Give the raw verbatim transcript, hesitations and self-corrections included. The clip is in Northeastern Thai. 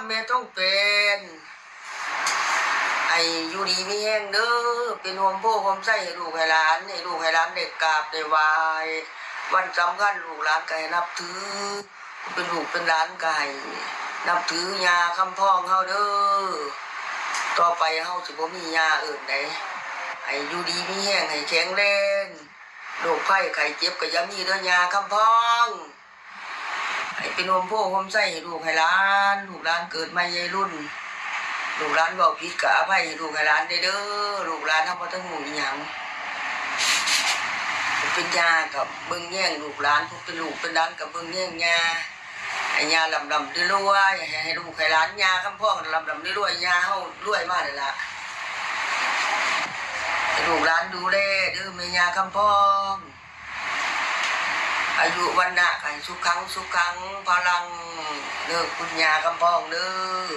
แม่ต้องเป็น ให้อยู่ดีมีแฮงเด้อ เป็นโฮมโพโฮมไชให้ลูกให้หลาน ให้ลูกให้หลานได้กราบได้ไหว้ วันสำคัญลูกหลานก็ให้นับถือ เป็นลูกเป็นหลานก็ให้นับถือย่าคำพองเฮาเด้อ ต่อไปเฮาสิบ่มีย่าอื่นใด ให้อยู่ดีมีแฮง ให้แข็งแรง โรคภัยไข้เจ็บก็อย่ามีเด้อย่าคำพอง ให้เป็นโฮมโพโฮมไชให้ลูกให้หลาน ลูกหลานเกิดใหม่ใหญ่รุ่น ลูกหลานเว้าผิดก็อภัยให้ลูกให้หลานได้เด้อ ลูกหลานเฮาบ่ทันฮู้อีหยัง เป็นย่าก็เบิ่งแยงลูกหลาน ผู้เป็นลูกเป็นหลานก็เบิ่งแยงย่า ให้ย่าร่ำๆรวยๆ ให้ ให้ลูกให้หลานย่าคำพองร่ำๆรวยๆ ย่าเฮารวยมาแล้วล่ะ ให้ลูกหลานดูแลเด้อแม่ย่าคำพอง อายุวรรณะให้สุขังสุขังพลัง เด้อคุณย่าคำพองเด้อ